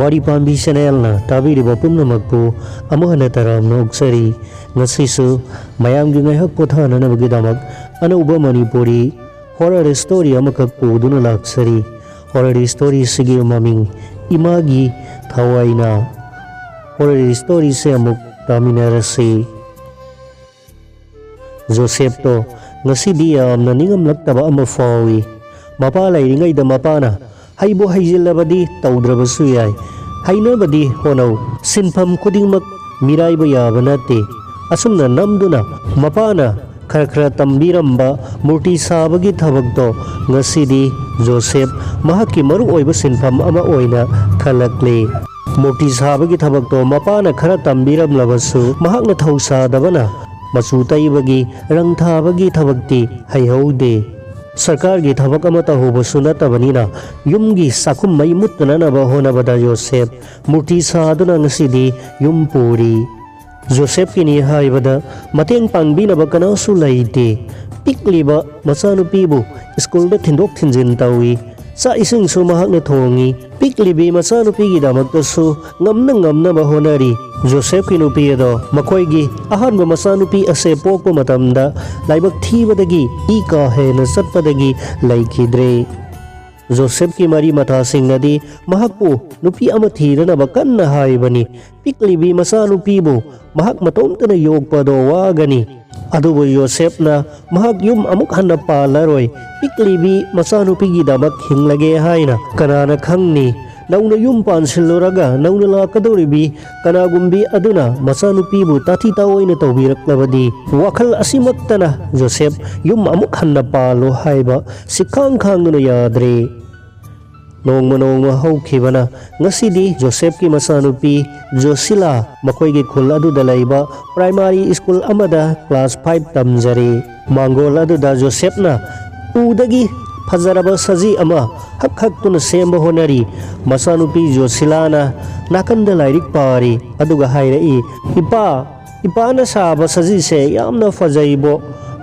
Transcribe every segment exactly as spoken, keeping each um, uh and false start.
ꯋꯥꯔꯤ ꯄꯥꯝꯕꯤ ꯆꯦꯅꯦꯜꯅ ꯇꯥꯕꯤꯔꯤꯕ ꯄꯨꯝꯅꯃꯛꯄꯨ ꯑꯃꯨꯛ ꯍꯟꯅ ꯇꯔꯥꯝꯅ ꯑꯣꯛꯆꯔꯤ꯫ ꯉꯁꯤꯁꯨ ꯃꯌꯥꯝꯒꯤ ꯉꯥꯏꯍꯥꯛ ꯄꯣꯊꯥꯅꯅꯕꯒꯤꯗꯃꯛ ꯑꯅꯧꯕ ꯃꯅꯤꯄꯨꯔꯤ ꯍꯣꯔꯔ ꯁ꯭ꯇꯣꯔꯤ ꯑꯃꯈꯛ ꯄꯨꯗꯨꯅ ꯂꯥꯛꯆꯔꯤ꯫ ꯍꯣꯔꯔ ꯁ꯭ꯇꯣꯔꯤꯁꯤꯒꯤ ꯃꯃꯤꯡ ꯏꯃꯥꯒꯤ ꯊꯋꯥꯏꯅ꯫ ꯍꯣꯔꯔ ꯁ꯭ꯇꯣꯔꯤꯁꯦ ꯑꯃꯨꯛ ꯇꯥꯃꯤꯟꯅꯔꯁꯤ꯫ ꯖꯣꯁꯦꯞꯇꯣ ꯉꯁꯤꯗꯤ ꯌꯥꯝꯅ ꯅꯤꯡꯉꯝꯂꯛꯇꯕ ꯑꯃ ꯐꯥꯎꯏ꯫ ꯃꯄꯥ ꯂꯩꯔꯤꯉꯩꯗ ꯃꯄꯥꯅ ꯍꯩꯕꯨ ꯍꯩꯖꯤꯜꯂꯕꯗꯤ ꯇꯧꯗ꯭ꯔꯕꯁꯨ ꯌꯥꯏ, ꯍꯩꯅꯕꯗꯤ ꯍꯣꯠꯅꯧ, ꯁꯤꯟꯐꯝ ꯈꯨꯗꯤꯡꯃꯛ ꯃꯤꯔꯥꯏꯕ ꯌꯥꯕ ꯅꯠꯇꯦ꯫ ꯑꯁꯨꯝꯅ ꯅꯝꯗꯨꯅ ꯃꯄꯥꯅ ꯈꯔ ꯈꯔ ꯇꯝꯕꯤꯔꯝꯕ ꯃꯨꯔꯇꯤ ꯁꯥꯕꯒꯤ ꯊꯕꯛꯇꯣ ꯉꯁꯤꯗꯤ ꯖꯣꯁꯦꯞ ꯃꯍꯥꯛꯀꯤ ꯃꯔꯨꯑꯣꯏꯕ ꯁꯤꯟꯐꯝ ꯑꯃ ꯑꯣꯏꯅ ꯈꯜꯂꯛꯂꯦ꯫ ꯃꯨꯔꯇꯤ ꯁꯥꯕꯒꯤ ꯊꯕꯛꯇꯣ ꯃꯄꯥꯅ ꯈꯔ ꯇꯝꯕꯤꯔꯝꯂꯕꯁꯨ, ꯃꯍꯥꯛꯅ ꯊꯧꯁꯥꯗꯕꯅ ꯃꯆꯨ ꯇꯩꯕꯒꯤ, ꯔꯪ ꯊꯥꯕꯒꯤ ꯊꯕꯛꯇꯤ ꯍꯩꯍꯧꯗꯦ꯫ ꯁꯔꯀꯥꯔꯒꯤ ꯊꯕꯛ ꯑꯃ ꯇꯧꯍꯧꯕꯁꯨ ꯅꯠꯇꯕꯅꯤꯅ, ꯌꯨꯝꯒꯤ ꯆꯥꯛꯈꯨꯝ ꯃꯩ ꯃꯨꯠꯇꯅꯅꯕ ꯍꯣꯠꯅꯕꯗ ꯖꯣꯁꯦꯞ ꯃꯨꯔꯇꯤ ꯁꯥꯗꯨꯅ ꯉꯁꯤꯗꯤ ꯌꯨꯝ ꯄꯨꯔꯤ꯫ ꯖꯣꯁꯦꯞꯀꯤꯅꯤ ꯍꯥꯏꯕꯗ ꯃꯇꯦꯡ ꯄꯥꯡꯕꯤꯅꯕ ꯀꯅꯥꯁꯨ ꯂꯩꯇꯦ꯫ ꯄꯤꯛꯂꯤꯕ ꯃꯆꯥꯅꯨꯄꯤꯕꯨ ꯁ꯭ꯀꯨꯜꯗ ꯊꯤꯟꯗꯣꯛ ꯊꯤꯟꯖꯤꯟ ꯇꯧꯏ꯫ ꯆꯥꯛ ꯏꯁꯤꯡꯁꯨ ꯃꯍꯥꯛꯅ ꯊꯣꯡꯏ꯫ ꯄꯤꯛꯂꯤꯕꯤ ꯃꯆꯥꯅꯨꯄꯤꯒꯤꯗꯃꯛꯇꯁꯨ ꯉꯝꯅ ꯉꯝꯅꯕ ꯍꯣꯠꯅꯔꯤ꯫ ꯖꯣꯁꯦꯞꯀꯤ ꯅꯨꯄꯤ ꯑꯗꯣ ꯃꯈꯣꯏꯒꯤ ꯑꯍꯥꯟꯕ ꯃꯆꯥꯅꯨꯄꯤ ꯑꯁꯦ ꯄꯣꯛꯄ ꯃꯇꯝꯗ ꯂꯥꯏꯕꯛ ꯊꯤꯕꯗꯒꯤ ꯏ ꯀꯥ ꯍꯦꯟꯅ ꯆꯠꯄꯗꯒꯤ ꯂꯩꯈꯤꯗ꯭ꯔꯦ꯫ ꯖꯣꯁꯦꯞꯀꯤ ꯃꯔꯤ ꯃꯇꯥꯁꯤꯡꯅꯗꯤ ꯃꯍꯥꯛꯄꯨ ꯅꯨꯄꯤ ꯑꯃ ꯊꯤꯔꯅꯕ ꯀꯟꯅ ꯍꯥꯏꯕꯅꯤ꯫ ꯄꯤꯛꯂꯤꯕꯤ ꯃꯆꯥꯅꯨꯄꯤꯕꯨ ꯃꯍꯥꯛ ꯃꯇꯣꯝꯇꯅ ꯌꯣꯛꯄꯗꯣ ꯋꯥꯒꯅꯤ꯫ ꯑꯗꯨꯕꯨ ꯌꯣꯁꯦꯞꯅ ꯃꯍꯥꯛ ꯌꯨꯝ ꯑꯃꯨꯛ ꯍꯟꯅ ꯄꯥꯜꯂꯔꯣꯏ꯫ ꯄꯤꯛꯂꯤꯕꯤ ꯃꯆꯥꯅꯨꯄꯤꯒꯤꯗꯃꯛ ꯍꯤꯡꯂꯒꯦ ꯍꯥꯏꯅ ꯀꯅꯥꯅ ꯈꯪꯅꯤ? ꯅꯧꯅ ꯌꯨꯝ ꯄꯥꯟꯁꯤꯜꯂꯨꯔꯒ ꯅꯧꯅ ꯂꯥꯛꯀꯗꯧꯔꯤꯕꯤ ꯀꯅꯥꯒꯨꯝꯕꯤ ꯑꯗꯨꯅ ꯃꯆꯥꯅꯨꯄꯤꯕꯨ ꯇꯥꯊꯤ ꯇꯥꯑꯣꯏꯅ ꯇꯧꯕꯤꯔꯛꯂꯕꯗꯤ? ꯋꯥꯈꯜ ꯑꯁꯤꯃꯛꯇꯅ ꯖꯣꯁꯦꯞ ꯌꯨꯝ ꯑꯃꯨꯛ ꯍꯟꯅ ꯄꯥꯜꯂꯣ ꯍꯥꯏꯕ ꯁꯤꯈꯥꯡ ꯈꯥꯡꯗꯨꯅ ꯌꯥꯗ꯭ꯔꯦ꯫ ꯅꯣꯡꯃ ꯅꯣꯡꯃ ꯍꯧꯈꯤꯕꯅ ꯉꯁꯤꯗꯤ ꯖꯣꯁꯦꯞꯀꯤ ꯃꯆꯥꯅꯨꯄꯤ ꯖꯣꯁꯤꯂꯥ ꯃꯈꯣꯏꯒꯤ ꯈꯨꯜ ꯑꯗꯨꯗ ꯂꯩꯕ ꯄ꯭ꯔꯥꯏꯃꯥꯔꯤ ꯁ꯭ꯀꯨꯜ ꯑꯃꯗ ꯀ꯭ꯂꯥꯁ ꯐꯥꯏꯚ ꯇꯝꯖꯔꯤ꯫ ꯃꯥꯡꯒꯣꯜ ꯑꯗꯨꯗ ꯖꯣꯁꯦꯞꯅ ꯎꯗꯒꯤ ꯐꯖꯔꯕ ꯁꯖꯤ ꯑꯃ ꯍꯛ ꯍꯛꯇꯨꯅ ꯁꯦꯝꯕ ꯍꯣꯠꯅꯔꯤ꯫ ꯃꯆꯥꯅꯨꯄꯤ ꯖꯣꯁꯤꯂꯥꯅ ꯅꯥꯀꯟꯗ ꯂꯥꯏꯔꯤꯛ ꯄꯥꯔꯤ, ꯑꯗꯨꯒ ꯍꯥꯏꯔꯛꯏ, "ꯏꯄꯥ, ꯏꯄꯥꯅ ꯁꯥꯕ ꯁꯖꯤꯁꯦ ꯌꯥꯝꯅ ꯐꯖꯩꯕꯣ꯫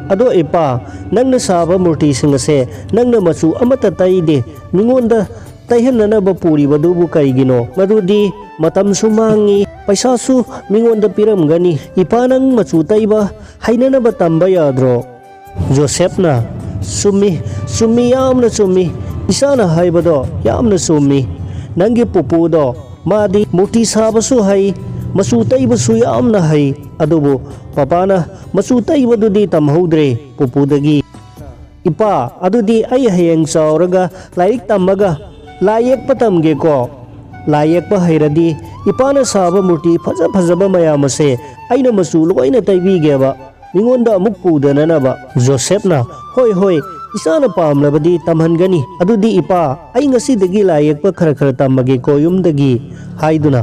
ꯑꯗꯣ ꯏꯄꯥ, ꯅꯪꯅ ꯁꯥꯕ ꯃꯨꯔꯇꯤꯁꯤꯡ ꯑꯁꯦ ꯅꯪꯅ ꯃꯆꯨ ꯑꯃꯠꯇ ꯇꯩꯗꯦ, ꯃꯤꯉꯣꯟꯗ ꯇꯩꯍꯟꯅꯅꯕ ꯄꯨꯔꯤꯕꯗꯨꯕꯨ ꯀꯔꯤꯒꯤꯅꯣ? ꯃꯗꯨꯗꯤ ꯃꯇꯝꯁꯨ ꯃꯥꯡꯉꯤ, ꯄꯩꯁꯥꯁꯨ ꯃꯤꯉꯣꯟꯗ ꯄꯤꯔꯝꯒꯅꯤ꯫ ꯏꯄꯥ, ꯅꯪ ꯃꯆꯨ ꯇꯩꯕ ꯍꯩꯅꯅꯕ ꯇꯝꯕ ꯌꯥꯗ꯭ꯔꯣ?" ꯖꯣꯁꯦꯞꯅ, "ꯆꯨꯝꯃꯤ, ꯆꯨꯝꯃꯤ, ꯌꯥꯝꯅ ꯆꯨꯝꯃꯤ꯫ ꯏꯆꯥꯅ ꯍꯥꯏꯕꯗꯣ ꯌꯥꯝꯅ ꯆꯨꯝꯃꯤ꯫ ꯅꯪꯒꯤ ꯄꯨꯄꯨꯗꯣ, ꯃꯥꯗꯤ ꯃꯨꯔꯇꯤ ꯁꯥꯕꯁꯨ ꯍꯩ, ꯃꯆꯨ ꯇꯩꯕꯁꯨ ꯌꯥꯝꯅ ꯍꯩ꯫ ꯑꯗꯨꯕꯨ ꯄꯄꯥꯅ ꯃꯆꯨ ꯇꯩꯕꯗꯨꯗꯤ ꯇꯝꯍꯧꯗ꯭ꯔꯦ ꯄꯨꯄꯨꯗꯒꯤ꯫ ꯏꯄꯥ, ꯑꯗꯨꯗꯤ ꯑꯩ ꯍꯌꯦꯡ ꯆꯥꯎꯔꯒ ꯂꯥꯏꯔꯤꯛ ꯇꯝꯃꯒ ꯂꯥꯏ ꯌꯦꯛꯄ ꯇꯝꯒꯦꯀꯣ꯫ ꯂꯥꯏ ꯌꯦꯛꯄ ꯍꯩꯔꯗꯤ ꯏꯄꯥꯅ ꯁꯥꯕ ꯃꯨꯔꯇꯤ ꯐꯖ ꯐꯖꯕ ꯃꯌꯥꯝ ꯑꯁꯦ ꯑꯩꯅ ꯃꯆꯨ ꯂꯣꯏꯅ ꯇꯩꯕꯤꯒꯦꯕ, ꯃꯤꯉꯣꯟꯗ ꯑꯃꯨꯛ ꯄꯨꯗꯅꯅꯕ꯫" ꯖꯣꯁꯦꯞꯅ, "ꯍꯣꯏ, ꯍꯣꯏ, ꯏꯆꯥꯅ ꯄꯥꯝꯂꯕꯗꯤ ꯇꯝꯍꯟꯒꯅꯤ꯫ ꯑꯗꯨꯗꯤ ꯏꯄꯥ, ꯑꯩ ꯉꯁꯤꯗꯒꯤ ꯂꯥꯏ ꯌꯦꯛꯄ ꯈꯔ ꯈꯔ ꯇꯝꯃꯒꯦꯀꯣ ꯌꯨꯝꯗꯒꯤ", ꯍꯥꯏꯗꯨꯅ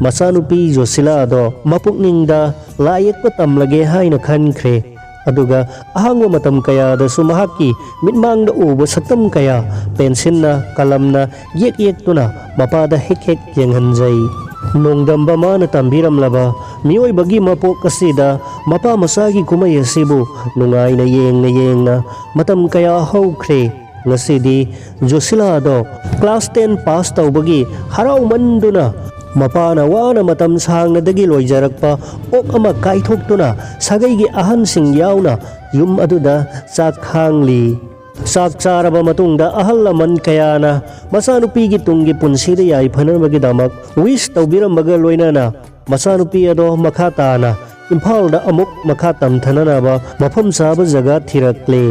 ꯃꯆꯥꯅꯨꯄꯤ ꯖꯣꯁꯤꯂꯥ ꯑꯗꯣ ꯃꯄꯨꯛꯅꯤꯡꯗ ꯂꯥꯏ ꯌꯦꯛꯄ ꯇꯝꯂꯒꯦ ꯍꯥꯏꯅ ꯈꯟꯈ꯭ꯔꯦ꯫ ꯑꯗꯨꯒ ꯑꯍꯥꯡꯕ ꯃꯇꯝ ꯀꯌꯥꯗꯁꯨ ꯃꯍꯥꯛꯀꯤ ꯃꯤꯠꯃꯥꯡꯗ ꯎꯕ ꯁꯛꯇꯝ ꯀꯌꯥ ꯄꯦꯟꯁꯤꯜꯅ, ꯀꯂꯝꯅ ꯌꯦꯛ ꯌꯦꯛꯇꯨꯅ ꯃꯄꯥꯗ ꯍꯦꯛ ꯍꯦꯛ ꯌꯦꯡꯍꯟꯖꯩ꯫ ꯅꯣꯡꯗꯝꯕ ꯃꯥꯅ ꯇꯝꯕꯤꯔꯝꯂꯕ ꯃꯤꯑꯣꯏꯕꯒꯤ ꯃꯄꯣꯛ ꯑꯁꯤꯗ ꯃꯄꯥ ꯃꯆꯥꯒꯤ ꯀꯨꯝꯍꯩ ꯑꯁꯤꯕꯨ ꯅꯨꯡꯉꯥꯏꯅ ꯌꯦꯡꯅ ꯌꯦꯡꯅ ꯃꯇꯝ ꯀꯌꯥ ꯍꯧꯈ꯭ꯔꯦ꯫ ꯉꯁꯤꯗꯤ ꯖꯣꯁꯤꯂꯥꯗꯣ ꯀ꯭ꯂꯥꯁ ꯇꯦꯟ ꯄꯥꯁ ꯇꯧꯕꯒꯤ ꯍꯔꯥꯎꯃꯟꯗꯨꯅ ꯃꯄꯥꯅ ꯋꯥꯅ ꯃꯇꯝ ꯁꯥꯡꯅꯗꯒꯤ ꯂꯣꯏꯖꯔꯛꯄ ꯑꯣꯛ ꯑꯃ ꯀꯥꯏꯊꯣꯛꯇꯨꯅ ꯁꯥꯒꯩꯒꯤ ꯑꯍꯟꯁꯤꯡ ꯌꯥꯎꯅ ꯌꯨꯝ ꯑꯗꯨꯗ ꯆꯥꯛ ꯈꯥꯡꯂꯤ꯫ ꯆꯥꯛ ꯆꯥꯔꯕ ꯃꯇꯨꯡꯗ ꯑꯍꯜ ꯂꯃꯟ ꯀꯌꯥꯅ ꯃꯆꯥꯅꯨꯄꯤꯒꯤ ꯇꯨꯡꯒꯤ ꯄꯨꯟꯁꯤꯗ ꯌꯥꯏꯐꯅꯕꯒꯤꯗꯃꯛ ꯋꯤꯁ ꯇꯧꯕꯤꯔꯝꯕꯒ ꯂꯣꯏꯅꯅ ꯃꯆꯥꯅꯨꯄꯤ ꯑꯗꯣ ꯃꯈꯥ ꯇꯥꯅ ꯏꯝꯐꯥꯜꯗ ꯑꯃꯨꯛ ꯃꯈꯥ ꯇꯝꯊꯅꯅꯕ ꯃꯐꯝ ꯆꯥꯕ ꯖꯒꯥ ꯊꯤꯔꯛꯂꯦ꯫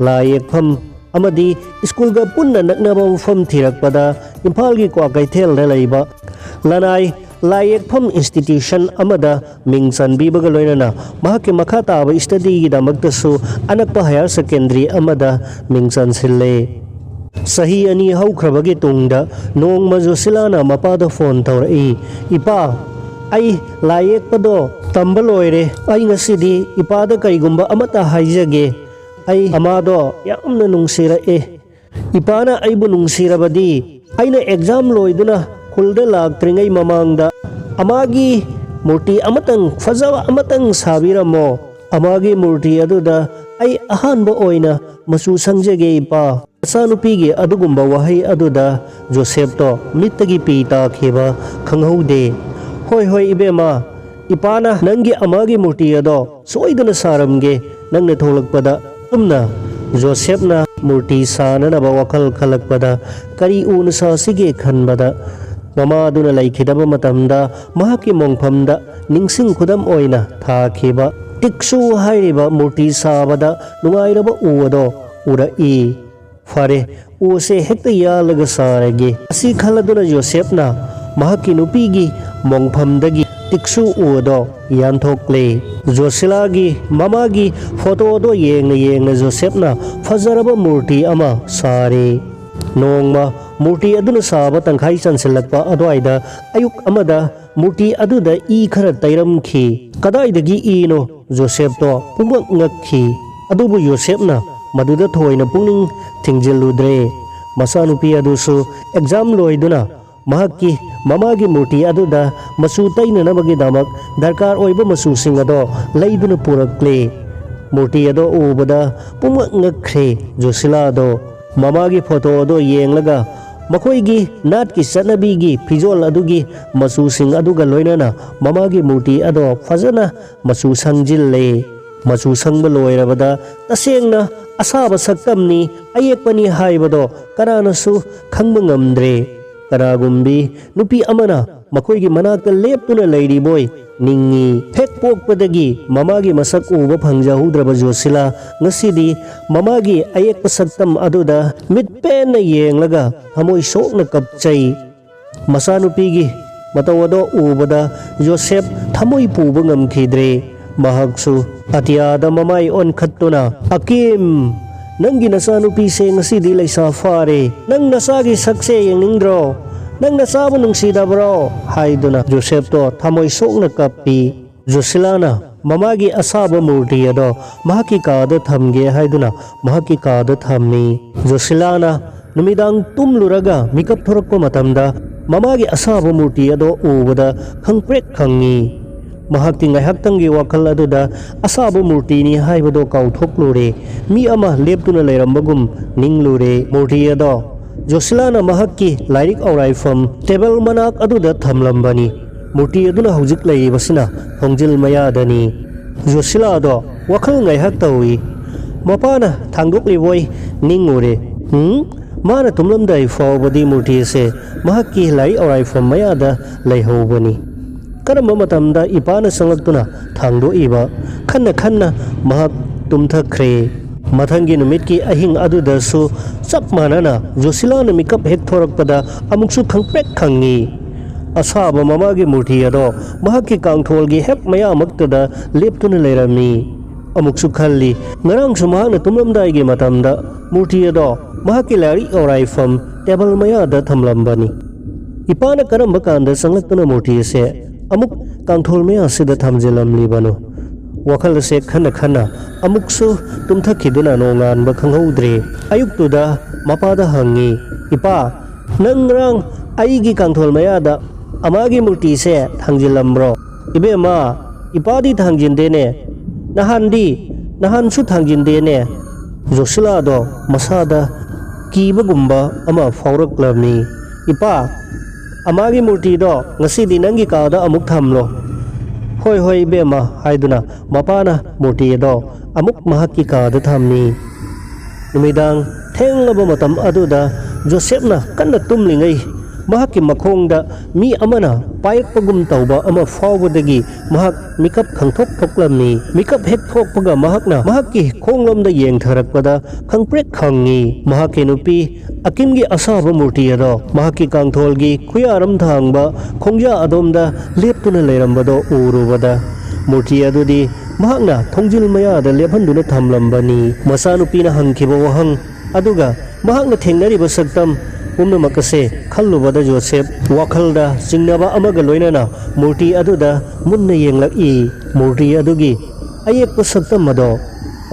ꯂꯥꯏ ꯌꯦꯛꯐꯝ ꯑꯃꯗꯤ ꯁ꯭ꯀꯨꯜꯒ ꯄꯨꯟꯅ ꯅꯛꯅꯕ ꯃꯐꯝ ꯊꯤꯔꯛꯄꯗ ꯏꯝꯐꯥꯜꯒꯤ ꯀ꯭ꯋꯥꯀꯩꯊꯦꯜꯗ ꯂꯩꯕ ꯂꯅꯥꯏ ꯂꯥꯏ ꯌꯦꯛꯐꯝ ꯏꯟꯁꯇꯤꯇ꯭ꯌꯨꯁꯟ ꯑꯃꯗ ꯃꯤꯡ ꯆꯟꯕꯤꯕꯒ ꯂꯣꯏꯅꯅ ꯃꯍꯥꯛꯀꯤ ꯃꯈꯥ ꯇꯥꯕ ꯁ꯭ꯇꯗꯤꯒꯤꯗꯃꯛꯇꯁꯨ ꯑꯅꯛꯄ ꯍꯥꯌꯔ ꯁꯦꯀꯦꯟꯗꯔꯤ ꯑꯃꯗ ꯃꯤꯡ ꯆꯟꯁꯤꯜꯂꯦ꯫ ꯆꯍꯤ ꯑꯅꯤ ꯍꯧꯈ꯭ꯔꯕꯒꯤ ꯇꯨꯡꯗ ꯅꯣꯡꯃ ꯖꯣꯁꯤꯂꯥꯅ ꯃꯄꯥꯗ ꯐꯣꯟ ꯇꯧꯔꯛꯏ, "ꯏꯄꯥ, ꯑꯩ ꯂꯥꯏ ꯌꯦꯛꯄꯗꯣ ꯇꯝꯕ ꯂꯣꯏꯔꯦ꯫ ꯑꯩ ꯉꯁꯤꯗꯤ ꯏꯄꯥꯗ ꯀꯔꯤꯒꯨꯝꯕ ꯑꯃꯠꯇ ꯍꯥꯏꯖꯒꯦ꯫ ꯑꯩ ꯑꯃꯥꯗꯣ ꯌꯥꯝꯅ ꯅꯨꯡꯁꯤꯔꯛꯑꯦ꯫ ꯏꯄꯥꯅ ꯑꯩꯕꯨ ꯅꯨꯡꯁꯤꯔꯕꯗꯤ ꯑꯩꯅ ꯑꯦꯛꯖꯥꯝ ꯂꯣꯏꯗꯨꯅ ꯈꯨꯜꯗ ꯂꯥꯛꯇ꯭ꯔꯤꯉꯩ ꯃꯃꯥꯡꯗ ꯑꯃꯥꯒꯤ ꯃꯨꯔꯇꯤ ꯑꯃꯇꯪ, ꯐꯖꯕ ꯑꯃꯇꯪ ꯁꯥꯕꯤꯔꯝꯃꯣ꯫ ꯑꯃꯥꯒꯤ ꯃꯨꯔꯇꯤ ꯑꯗꯨꯗ ꯑꯩ ꯑꯍꯥꯟꯕ ꯑꯣꯏꯅ ꯃꯆꯨ ꯁꯪꯖꯒꯦ, ꯏꯄꯥ꯫ ꯃꯆꯥꯅꯨꯄꯤꯒꯤ ꯑꯗꯨꯒꯨꯝꯕ ꯋꯥꯍꯩ ꯑꯗꯨꯗ ꯖꯣꯁꯦꯞꯇꯣ ꯃꯤꯠꯇꯒꯤ ꯄꯤ ꯇꯥꯈꯤꯕ ꯈꯪꯍꯧꯗꯦ꯫ "ꯍꯣꯏ, ꯍꯣꯏ, ꯏꯕꯦꯝꯃ, ꯏꯄꯥꯅ ꯅꯪꯒꯤ ꯑꯃꯒꯤ ꯃꯨꯔꯇꯤ ꯑꯗꯣ ꯁꯣꯏꯗꯅ ꯁꯥꯔꯝꯒꯦ ꯅꯪꯅ ꯊꯣꯛꯂꯛꯄꯗ"꯫ ꯑꯁꯨꯝꯅ ꯖꯣꯁꯦꯞꯅ ꯃꯨꯔꯇꯤ ꯁꯥꯅꯅꯕ ꯋꯥꯈꯜ ꯈꯜꯂꯛꯄꯗ ꯀꯔꯤ ꯎꯅ ꯁꯥꯁꯤꯒꯦ ꯈꯟꯕꯗ, ꯃꯃꯥꯗꯨꯅ ꯂꯩꯈꯤꯗꯕ ꯃꯇꯝꯗ ꯃꯍꯥꯛꯀꯤ ꯃꯣꯡꯐꯝꯗ ꯅꯤꯡꯁꯤꯡ ꯈꯨꯗꯝ ꯑꯣꯏꯅ ꯊꯥꯈꯤꯕ ꯇꯤꯛꯁꯨ ꯍꯥꯏꯔꯤꯕ ꯃꯨꯔꯇꯤ ꯁꯥꯕꯗ ꯅꯨꯡꯉꯥꯏꯔꯕ ꯎ ꯑꯗꯣ ꯎꯔꯛꯏ꯫ "ꯐꯔꯦ, ꯎ ꯑꯁꯦ ꯍꯦꯛꯇ ꯌꯥꯜꯂꯒ ꯁꯥꯔꯒꯦ" ꯑꯁꯤ ꯈꯜꯂꯗꯨꯅ ꯖꯣꯁꯦꯞꯅ ꯃꯍꯥꯛꯀꯤ ꯅꯨꯄꯤꯒꯤ ꯃꯣꯡꯐꯝꯗꯒꯤ ꯇꯤꯛꯁꯨ ꯎ ꯑꯗꯣ ꯌꯥꯟꯊꯣꯛꯂꯦ꯫ ꯖꯣꯁꯤꯂꯥꯒꯤ ꯃꯃꯥꯒꯤ ꯐꯣꯇꯣ ꯑꯗꯣ ꯌꯦꯡꯅ ꯌꯦꯡꯅ ꯖꯣꯁꯦꯞꯅ ꯐꯖꯔꯕ ꯃꯨꯔꯇꯤ ꯑꯃ ꯁꯥꯔꯦ꯫ ꯅꯣꯡꯃ ꯃꯨꯔꯇꯤ ꯑꯗꯨꯅ ꯁꯥꯕ ꯇꯪꯈꯥꯏ ꯆꯟꯁꯤꯜꯂꯛꯄ ꯑꯗꯨꯋꯥꯏꯗ ꯑꯌꯨꯛ ꯑꯃꯗ ꯃꯨꯔꯇꯤ ꯑꯗꯨꯗ ꯏ ꯈꯔ ꯇꯩꯔꯝꯈꯤ꯫ "ꯀꯗꯥꯏꯗꯒꯤ ꯏꯅꯣ?" ꯖꯣꯁꯦꯞꯇꯣ ꯄꯨꯡꯉꯛ ꯉꯛꯈꯤ꯫ ꯑꯗꯨꯕꯨ ꯖꯣꯁꯦꯞꯅ ꯃꯗꯨꯗ ꯊꯣꯏꯅ ꯄꯨꯛꯅꯤꯡ ꯊꯤꯡꯖꯤꯜꯂꯨꯗ꯭ꯔꯦ꯫ ꯃꯆꯥꯅꯨꯄꯤ ꯑꯗꯨꯁꯨ ꯑꯦꯛꯖꯥꯝ ꯂꯣꯏꯗꯨꯅ ꯃꯍꯥꯛꯀꯤ ꯃꯃꯥꯒꯤ ꯃꯨꯔꯇꯤ ꯑꯗꯨꯗ ꯃꯆꯨ ꯇꯩꯅꯅꯕꯒꯤꯗꯃꯛ ꯗꯔꯀꯥꯔ ꯑꯣꯏꯕ ꯃꯆꯨꯁꯤꯡ ꯑꯗꯣ ꯂꯩꯗꯨꯅ ꯄꯨꯔꯛꯂꯦ꯫ ꯃꯨꯔꯇꯤ ꯑꯗꯣ ꯎꯕꯗ ꯄꯨꯡꯉꯛ ꯉꯛꯈ꯭ꯔꯦ ꯖꯣꯁꯤꯂꯥꯗꯣ꯫ ꯃꯃꯥꯒꯤ ꯐꯣꯇꯣ ꯑꯗꯣ ꯌꯦꯡꯂꯒ ꯃꯈꯣꯏꯒꯤ ꯅꯥꯠꯀꯤ ꯆꯠꯅꯕꯤꯒꯤ ꯐꯤꯖꯣꯜ ꯑꯗꯨꯒꯤ ꯃꯆꯨꯁꯤꯡ ꯑꯗꯨꯒ ꯂꯣꯏꯅꯅ ꯃꯃꯥꯒꯤ ꯃꯨꯔꯇꯤ ꯑꯗꯣ ꯐꯖꯅ ꯃꯆꯨ ꯁꯪꯖꯤꯜꯂꯦ꯫ ꯃꯆꯨ ꯁꯪꯕ ꯂꯣꯏꯔꯕꯗ ꯇꯁꯦꯡꯅ ꯑꯁꯥꯕ ꯁꯛꯇꯝꯅꯤ, ꯑꯌꯦꯛꯄꯅꯤ ꯍꯥꯏꯕꯗꯣ ꯀꯅꯥꯅꯁꯨ ꯈꯪꯕ ꯉꯝꯗ꯭ꯔꯦ꯫ ꯀꯅꯥꯒꯨꯝꯕꯤ ꯅꯨꯄꯤ ꯑꯃꯅ ꯃꯈꯣꯏꯒꯤ ꯃꯅꯥꯛꯇ ꯂꯦꯞꯇꯨꯅ ꯂꯩꯔꯤꯕꯣꯏ ꯅꯤꯡꯉꯤ꯫ ꯍꯦꯛ ꯄꯣꯛꯄꯗꯒꯤ ꯃꯃꯥꯒꯤ ꯃꯁꯛ ꯎꯕ ꯐꯪꯖꯍꯧꯗ꯭ꯔꯕ ꯖꯣꯁꯤꯂꯥ ꯉꯁꯤꯗꯤ ꯃꯃꯥꯒꯤ ꯑꯌꯦꯛꯄ ꯁꯛꯇꯝ ꯑꯗꯨꯗ ꯃꯤꯠ ꯄꯦꯟꯅ ꯌꯦꯡꯂꯒ ꯊꯃꯣꯏ ꯁꯣꯛꯅ ꯀꯞꯆꯩ꯫ ꯃꯆꯥꯅꯨꯄꯤꯒꯤ ꯃꯇꯧ ꯑꯗꯣ ꯎꯕꯗ ꯖꯣꯁꯦꯞ ꯊꯃꯣꯏ ꯄꯨꯕ ꯉꯝꯈꯤꯗ꯭ꯔꯦ꯫ ꯃꯍꯥꯛꯁꯨ ꯑꯇꯤꯌꯥꯗ ꯃꯃꯥꯏ ꯑꯣꯟꯈꯠꯇꯨꯅ, "ꯑꯀꯤꯝ, ꯅꯪꯒꯤ ꯅꯆꯥꯅꯨꯄꯤꯁꯦ ꯉꯁꯤꯗꯤ ꯂꯩꯁꯥ ꯐꯥꯔꯦ꯫ ꯅꯪ ꯅꯆꯥꯒꯤ ꯁꯛꯁꯦ ꯌꯦꯡꯅꯤꯡꯗ꯭ꯔꯣ? ꯅꯪ ꯅꯆꯥꯕꯨ ꯅꯨꯡꯁꯤꯗꯕ꯭ꯔꯣ?" ꯍꯥꯏꯗꯨꯅ ꯖꯣꯁꯦꯞꯇꯣ ꯊꯃꯣꯏ ꯁꯣꯛꯅ ꯀꯞꯄꯤ꯫ ꯖꯣꯁꯤꯂꯥꯅ ꯃꯃꯥꯒꯤ ꯑꯁꯥꯕ ꯃꯨꯔꯇꯤ ꯑꯗꯣ ꯃꯍꯥꯛꯀꯤ ꯀꯥꯗ ꯊꯝꯒꯦ ꯍꯥꯏꯗꯨꯅ ꯃꯍꯥꯛꯀꯤ ꯀꯥꯗ ꯊꯝꯃꯤ꯫ ꯖꯣꯁꯤꯂꯥꯅ ꯅꯨꯃꯤꯗꯥꯡ ꯇꯨꯝꯂꯨꯔꯒ ꯃꯤꯀꯞ ꯊꯣꯔꯛꯄ ꯃꯇꯝꯗ ꯃꯃꯥꯒꯤ ꯑꯁꯥꯕ ꯃꯨꯔꯇꯤ ꯑꯗꯣ ꯎꯕꯗ ꯈꯪꯄ꯭ꯔꯦꯛ ꯈꯪꯉꯤ꯫ ꯃꯍꯥꯛꯇꯤ ꯉꯥꯏꯍꯥꯛꯇꯪꯒꯤ ꯋꯥꯈꯜ ꯑꯗꯨꯗ ꯑꯁꯥꯕ ꯃꯨꯔꯇꯤꯅꯤ ꯍꯥꯏꯕꯗꯣ ꯀꯥꯎꯊꯣꯛꯂꯨꯔꯦ꯫ ꯃꯤ ꯑꯃ ꯂꯦꯞꯇꯨꯅ ꯂꯩꯔꯝꯕꯒꯨꯝ ꯅꯤꯡꯂꯨꯔꯦ꯫ ꯃꯨꯔꯇꯤ ꯑꯗꯣ ꯖꯣꯁꯤꯂꯥꯅ ꯃꯍꯥꯛꯀꯤ ꯂꯥꯏꯔꯤꯛ ꯑꯧꯔꯥꯏꯐꯝ ꯇꯦꯕꯜ ꯃꯅꯥꯛ ꯑꯗꯨꯗ ꯊꯝꯂꯝꯕꯅꯤ꯫ ꯃꯨꯔꯇꯤ ꯑꯗꯨꯅ ꯍꯧꯖꯤꯛ ꯂꯩꯔꯤꯕꯁꯤꯅ ꯊꯣꯡꯖꯤꯜ ꯃꯌꯥꯗꯅꯤ꯫ ꯖꯣꯁꯤꯂꯥꯗꯣ ꯋꯥꯈꯜ ꯉꯥꯏꯍꯥꯛ ꯇꯧꯏ꯫ ꯃꯄꯥꯅ ꯊꯥꯡꯗꯣꯛꯂꯤꯕꯣꯏ ꯅꯤꯡꯉꯨꯔꯦ꯫ ꯎꯝ? ꯃꯥꯅ ꯇꯨꯝꯂꯝꯗꯥꯏ ꯐꯥꯎꯕꯗꯤ ꯃꯨꯔꯇꯤꯁꯦ ꯃꯍꯥꯛꯀꯤ ꯂꯥꯏꯔꯤꯛ ꯑꯧꯔꯥꯏꯐꯝ ꯃꯌꯥꯗ ꯂꯩꯍꯧꯕꯅꯤ꯫ ꯀꯔꯝꯕ ꯃꯇꯝꯗ ꯏꯄꯥꯅ ꯆꯪꯂꯛꯇꯨꯅ ꯊꯥꯡꯗꯣꯛꯏꯕ? ꯈꯟꯅ ꯈꯟꯅ ꯃꯍꯥꯛ ꯇꯨꯝꯊꯈ꯭ꯔꯦ꯫ ꯃꯊꯪꯒꯤ ꯅꯨꯃꯤꯠꯀꯤ ꯑꯍꯤꯡ ꯑꯗꯨꯗꯁꯨ ꯆꯞ ꯃꯥꯟꯅꯅ ꯖꯣꯁꯤꯂꯥꯅ ꯃꯤꯀꯞ ꯍꯦꯛ ꯊꯣꯔꯛꯄꯗ ꯑꯃꯨꯛꯁꯨ ꯈꯪꯄ꯭ꯔꯦꯛ ꯈꯪꯉꯤ꯫ ꯑꯁꯥꯕ ꯃꯃꯥꯒꯤ ꯃꯨꯔꯇꯤ ꯑꯗꯣ ꯃꯍꯥꯛꯀꯤ ꯀꯥꯡꯊꯣꯜꯒꯤ ꯍꯦꯛ ꯃꯌꯥꯃꯛꯇꯗ ꯂꯦꯞꯇꯨꯅ ꯂꯩꯔꯝꯃꯤ꯫ ꯑꯃꯨꯛꯁꯨ ꯈꯜꯂꯤ, ꯉꯔꯥꯡꯁꯨ ꯃꯍꯥꯛꯅ ꯇꯨꯝꯂꯝꯗꯥꯏꯒꯤ ꯃꯇꯝꯗ ꯃꯨꯔꯇꯤ ꯑꯗꯣ ꯃꯍꯥꯛꯀꯤ ꯂꯥꯏꯔꯤꯛ ꯑꯧꯔꯥꯏꯐꯝ ꯇꯦꯕꯜ ꯃꯌꯥꯗ ꯊꯝꯂꯝꯕꯅꯤ꯫ ꯏꯄꯥꯅ ꯀꯔꯝꯕ ꯀꯥꯟꯗ ꯆꯪꯂꯛꯇꯨꯅ ꯃꯨꯔꯇꯤ ꯑꯁꯦ ꯑꯃꯨꯛ ꯀꯥꯡꯊꯣꯜ ꯃꯌꯥꯁꯤꯗ ꯊꯝꯖꯤꯜꯂꯝꯂꯤꯕꯅꯣ? ꯋꯥꯈꯜ ꯑꯁꯦ ꯈꯟꯅ ꯈꯟꯅ ꯑꯃꯨꯛꯁꯨ ꯇꯨꯝꯊꯈꯤꯗꯨꯅ ꯅꯣꯡꯉꯥꯟꯕ ꯈꯪꯍꯧꯗ꯭ꯔꯦ꯫ ꯑꯌꯨꯛꯇꯨꯗ ꯃꯄꯥꯗ ꯍꯪꯉꯤ, "ꯏꯄꯥ, ꯅꯪ ꯉꯔꯥꯡ ꯑꯩꯒꯤ ꯀꯥꯡꯊꯣꯜ ꯃꯌꯥꯗ ꯑꯃꯥꯒꯤ ꯃꯨꯔꯇꯤꯁꯦ ꯊꯥꯡꯖꯤꯜꯂꯝꯕ꯭ꯔꯣ?" "ꯏꯕꯦꯝꯃ, ꯏꯄꯥꯗꯤ ꯊꯥꯡꯖꯤꯟꯗꯦꯅꯦ꯫ ꯅꯍꯥꯟꯗꯤ, ꯅꯍꯥꯟꯁꯨ ꯊꯥꯡꯖꯤꯟꯗꯦꯅꯦ꯫" ꯖꯣꯁꯤꯂꯥꯗꯣ ꯃꯁꯥꯗ ꯀꯤꯕꯒꯨꯝꯕ ꯑꯃ ꯐꯥꯎꯔꯛꯂꯝꯃꯤ꯫ "ꯏꯄꯥ, ꯑꯃꯥꯒꯤ ꯃꯨꯔꯇꯤꯗꯣ ꯉꯁꯤꯗꯤ ꯅꯪꯒꯤ ꯀꯥꯗ ꯑꯃꯨꯛ ꯊꯝꯂꯣ꯫" "ꯍꯣꯏ, ꯍꯣꯏ, ꯏꯕꯦꯝꯃ," ꯍꯥꯏꯗꯨꯅ ꯃꯄꯥꯅ ꯃꯨꯔꯇꯤ ꯑꯗꯣ ꯑꯃꯨꯛ ꯃꯍꯥꯛꯀꯤ ꯀꯥꯗ ꯊꯝꯃꯤ꯫ ꯅꯨꯃꯤꯗꯥꯡ ꯊꯦꯡꯂꯕ ꯃꯇꯝ ꯑꯗꯨꯗ ꯖꯣꯁꯦꯞꯅ ꯀꯟꯅ ꯇꯨꯝꯂꯤꯉꯩ ꯃꯍꯥꯛꯀꯤ ꯃꯈꯣꯡꯗ ꯃꯤ ꯑꯃꯅ ꯄꯥꯏꯔꯛꯄꯒꯨꯝ ꯇꯧꯕ ꯑꯃ ꯐꯥꯎꯕꯗꯒꯤ ꯃꯍꯥꯛ ꯃꯤꯀꯞ ꯈꯪꯊꯣꯛ ꯊꯣꯛꯂꯝꯃꯤ꯫ ꯃꯤꯀꯞ ꯍꯦꯛ ꯊꯣꯛꯄꯒ ꯃꯍꯥꯛꯅ ꯃꯍꯥꯛꯀꯤ ꯈꯣꯡꯂꯣꯝꯗ ꯌꯦꯡꯊꯔꯛꯄꯗ ꯈꯪꯄ꯭ꯔꯦꯛ ꯈꯪꯉꯤ꯫ ꯃꯍꯥꯛꯀꯤ ꯅꯨꯄꯤ ꯑꯀꯤꯝꯒꯤ ꯑꯁꯥꯕ ꯃꯨꯔꯇꯤ ꯑꯗꯣ ꯃꯍꯥꯛꯀꯤ ꯀꯥꯡꯊꯣꯜꯒꯤ ꯈꯨꯌꯥꯔꯝ ꯊꯥꯡꯕ ꯈꯣꯡꯌꯥ ꯑꯗꯣꯝꯗ ꯂꯦꯞꯇꯨꯅ ꯂꯩꯔꯝꯕꯗꯣ ꯎꯔꯨꯕꯗ, ꯃꯨꯔꯇꯤ ꯑꯗꯨꯗꯤ ꯃꯍꯥꯛꯅ ꯊꯣꯡꯖꯤꯜ ꯃꯌꯥꯗ ꯂꯦꯞꯍꯟꯗꯨꯅ ꯊꯝꯂꯝꯕꯅꯤ꯫ ꯃꯆꯥꯅꯨꯄꯤꯅ ꯍꯪꯈꯤꯕ ꯋꯥꯍꯪ ꯑꯗꯨꯒ ꯃꯍꯥꯛꯅ ꯊꯦꯡꯅꯔꯤꯕ ꯁꯛꯇꯝ ꯄꯨꯝꯅꯃꯛ ꯑꯁꯦ ꯈꯜꯂꯨꯕꯗ ꯖꯣꯁꯦꯞ ꯋꯥꯈꯜꯗ ꯆꯤꯡꯅꯕ ꯑꯃꯒ ꯂꯣꯏꯅꯅ ꯃꯨꯔꯇꯤ ꯑꯗꯨꯗ ꯃꯨꯟꯅ ꯌꯦꯡꯂꯛꯏ꯫ ꯃꯨꯔꯇꯤ ꯑꯗꯨꯒꯤ ꯑꯌꯦꯛꯄ ꯁꯛꯇꯝ ꯑꯗꯣ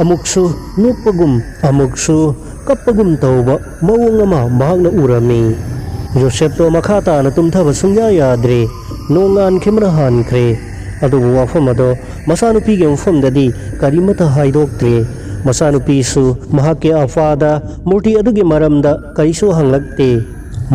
ꯑꯃꯨꯛꯁꯨ ꯅꯣꯛꯄꯒꯨꯝ ꯑꯃꯨꯛꯁꯨ ꯀꯞꯄꯒꯨꯝ ꯇꯧꯕ ꯃꯑꯣꯡ ꯑꯃ ꯃꯍꯥꯛꯅ ꯎꯔꯝꯃꯤ꯫ ꯖꯣꯁꯦꯞꯇꯣ ꯃꯈꯥ ꯇꯥꯅ ꯇꯨꯝꯊꯕ ꯁꯨꯡꯌꯥ ꯌꯥꯗ꯭ꯔꯦ꯫ ꯅꯣꯡꯉꯥꯟꯈꯤꯕꯅ ꯍꯥꯟꯈ꯭ꯔꯦ꯫ ꯑꯗꯨꯕꯨ ꯋꯥꯐꯝ ꯑꯗꯣ ꯃꯆꯥꯅꯨꯄꯤꯒꯤ ꯃꯐꯝꯗꯗꯤ ꯀꯔꯤꯃꯠꯇ ꯍꯥꯏꯗꯣꯛꯇ꯭ꯔꯦ꯫ ꯃꯆꯥꯅꯨꯄꯤꯁꯨ ꯃꯍꯥꯛꯀꯤ ꯑꯄꯥꯗ ꯃꯨꯔꯇꯤ ꯑꯗꯨꯒꯤ ꯃꯔꯝꯗ ꯀꯔꯤꯁꯨ ꯍꯪꯂꯛꯇꯦ꯫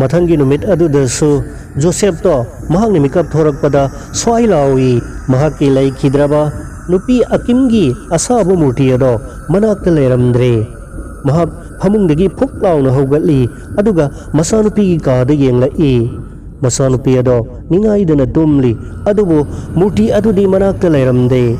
ꯃꯊꯪꯒꯤ ꯅꯨꯃꯤꯠ ꯑꯗꯨꯗꯁꯨ ꯖꯣꯁꯦꯞꯇꯣ ꯃꯍꯥꯛꯅ ꯃꯤꯀꯞ ꯊꯣꯔꯛꯄꯗ ꯁ꯭ꯋꯥꯏ ꯂꯥꯎꯏ꯫ ꯃꯍꯥꯛꯀꯤ ꯂꯩꯈꯤꯗ꯭ꯔꯕ ꯅꯨꯄꯤ ꯑꯀꯤꯝꯒꯤ ꯑꯁꯥꯕ ꯃꯨꯔꯇꯤ ꯑꯗꯣ ꯃꯅꯥꯛꯇ ꯂꯩꯔꯝꯗ꯭ꯔꯦ꯫ ꯃꯍꯥꯛ ꯐꯃꯨꯡꯗꯒꯤ ꯐꯨꯛ ꯂꯥꯎꯅ ꯍꯧꯒꯠꯂꯤ, ꯑꯗꯨꯒ ꯃꯆꯥꯅꯨꯄꯤꯒꯤ ꯀꯥꯗ ꯌꯦꯡꯂꯛꯏ꯫ ꯃꯆꯥꯅꯨꯄꯤ ꯑꯗꯣ ꯅꯤꯡꯉꯥꯏꯗꯅ ꯇꯨꯝꯂꯤ, ꯑꯗꯨꯕꯨ ꯃꯨꯔꯇꯤ ꯑꯗꯨꯗꯤ ꯃꯅꯥꯛꯇ ꯂꯩꯔꯝꯗꯦ꯫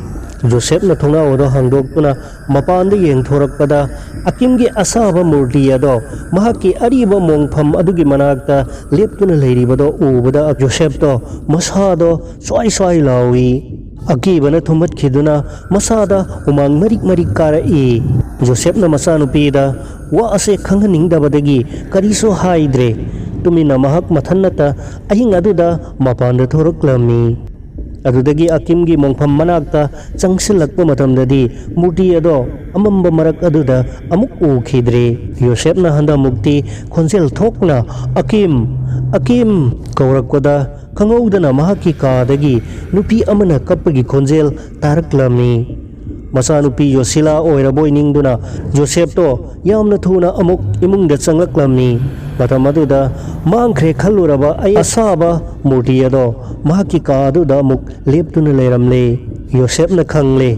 ꯖꯣꯁꯦꯞꯅ ꯊꯣꯡꯅꯥꯎ ꯑꯗꯣ ꯍꯥꯡꯗꯣꯛꯇꯨꯅ ꯃꯄꯥꯟꯗ ꯌꯦꯡꯊꯣꯔꯛꯄꯗ, ꯑꯀꯤꯝꯒꯤ ꯑꯁꯥꯕ ꯃꯨꯔꯇꯤ ꯑꯗꯣ ꯃꯍꯥꯛꯀꯤ ꯑꯔꯤꯕ ꯃꯣꯡꯐꯝ ꯑꯗꯨꯒꯤ ꯃꯅꯥꯛꯇ ꯂꯦꯞꯇꯨꯅ ꯂꯩꯔꯤꯕꯗꯣ ꯎꯕꯗ, ꯖꯣꯁꯦꯞꯇꯣ ꯃꯁꯥꯗꯣ ꯁ꯭ꯋꯥꯏ ꯁ꯭ꯋꯥꯏ ꯂꯥꯎꯏ꯫ ꯑꯀꯤꯕꯅ ꯊꯨꯝꯍꯠꯈꯤꯗꯨꯅ ꯃꯁꯥꯗ ꯍꯨꯃꯥꯡ ꯃꯔꯤꯛ ꯃꯔꯤꯛ ꯀꯥꯔꯛꯏ꯫ ꯖꯣꯁꯦꯞꯅ ꯃꯆꯥꯅꯨꯄꯤꯗ ꯋꯥ ꯑꯁꯦ ꯈꯪꯍꯟꯅꯤꯡꯗꯕꯗꯒꯤ ꯀꯔꯤꯁꯨ ꯍꯥꯏꯗ꯭ꯔꯦ꯫ ꯇꯨꯃꯤꯟꯅ ꯃꯍꯥꯛ ꯃꯊꯟꯅꯇ ꯑꯍꯤꯡ ꯑꯗꯨꯗ ꯃꯄꯥꯟꯗ ꯊꯣꯔꯛꯂꯝꯃꯤ꯫ ꯑꯗꯨꯗꯒꯤ ꯑꯀꯤꯝꯒꯤ ꯃꯣꯡꯐꯝ ꯃꯅꯥꯛꯇ ꯆꯪꯁꯤꯜꯂꯛꯄ ꯃꯇꯝꯗꯗꯤ ꯃꯨꯔꯇꯤ ꯑꯗꯣ ꯑꯃꯝꯕ ꯃꯔꯛ ꯑꯗꯨꯗ ꯑꯃꯨꯛ ꯎꯈꯤꯗ꯭ꯔꯦ꯫ ꯌꯣꯁꯦꯞꯅ ꯍꯟꯗꯛꯃꯨꯛꯇꯤ ꯈꯣꯟꯖꯦꯜ ꯊꯣꯛꯅ, "ꯑꯀꯤꯝ, ꯑꯀꯤꯝ" ꯀꯧꯔꯛꯄꯗ, ꯈꯪꯍꯧꯗꯅ ꯃꯍꯥꯛꯀꯤ ꯀꯥꯗꯒꯤ ꯅꯨꯄꯤ ꯑꯃꯅ ꯀꯞꯄꯒꯤ ꯈꯣꯟꯖꯦꯜ ꯇꯥꯔꯛꯂꯝꯃꯤ꯫ ꯃꯆꯥꯅꯨꯄꯤ ꯌꯣꯁꯤꯂꯥ ꯑꯣꯏꯔꯕꯣꯏ ꯅꯤꯡꯗꯨꯅ ꯖꯣꯁꯦꯞꯇꯣ ꯌꯥꯝꯅ ꯊꯨꯅ ꯑꯃꯨꯛ ꯏꯃꯨꯡꯗ ꯆꯪꯂꯛꯂꯝꯃꯤ꯫ ꯃꯇꯝ ꯑꯗꯨꯗ ꯃꯥꯡꯈ꯭ꯔꯦ ꯈꯜꯂꯨꯔꯕ ꯑꯩ ꯑꯁꯥꯕ ꯃꯨꯔꯇꯤ ꯑꯗꯣ ꯃꯍꯥꯛꯀꯤ ꯀꯥ ꯑꯗꯨꯗ ꯑꯃꯨꯛ ꯂꯦꯞꯇꯨꯅ ꯂꯩꯔꯝꯂꯦ꯫ ꯌꯣꯁꯦꯞꯅ ꯈꯪꯂꯦ,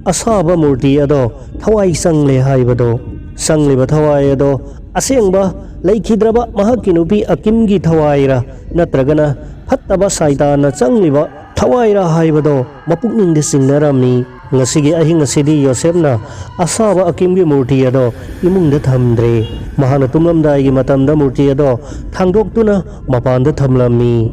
ꯑꯁꯥꯕ ꯃꯨꯔꯇꯤ ꯑꯗꯣ ꯊꯋꯥꯏ ꯆꯪꯂꯦ ꯍꯥꯏꯕꯗꯣ꯫ ꯆꯪꯂꯤꯕ ꯊꯋꯥꯏ ꯑꯗꯣ ꯑꯁꯦꯡꯕ ꯂꯩꯈꯤꯗ꯭ꯔꯕ ꯃꯍꯥꯛꯀꯤ ꯅꯨꯄꯤ ꯑꯀꯤꯝꯒꯤ ꯊꯋꯥꯏꯔ, ꯅꯠꯇ꯭ꯔꯒꯅ ꯐꯠꯇꯕ ꯁꯥꯏꯇꯥꯟꯅ ꯆꯪꯂꯤꯕ ꯊꯋꯥꯏꯔ ꯍꯥꯏꯕꯗꯣ ꯃꯄꯨꯛꯅꯤꯡꯗ ꯆꯤꯡꯅꯔꯝꯃꯤ꯫ ꯉꯁꯤꯒꯤ ꯑꯍꯤꯡ ꯑꯁꯤꯗꯤ ꯌꯣꯁꯦꯞꯅ ꯑꯁꯥꯕ ꯑꯀꯤꯝꯒꯤ ꯃꯨꯔꯇꯤ ꯑꯗꯣ ꯏꯃꯨꯡꯗ ꯊꯝꯗ꯭ꯔꯦ꯫ ꯃꯍꯥꯛꯅ ꯇꯨꯝꯂꯝꯗꯥꯏꯒꯤ ꯃꯇꯝꯗ ꯃꯨꯔꯇꯤ ꯑꯗꯣ ꯊꯥꯡꯗꯣꯛꯇꯨꯅ ꯃꯄꯥꯟꯗ ꯊꯝꯂꯝꯃꯤ꯫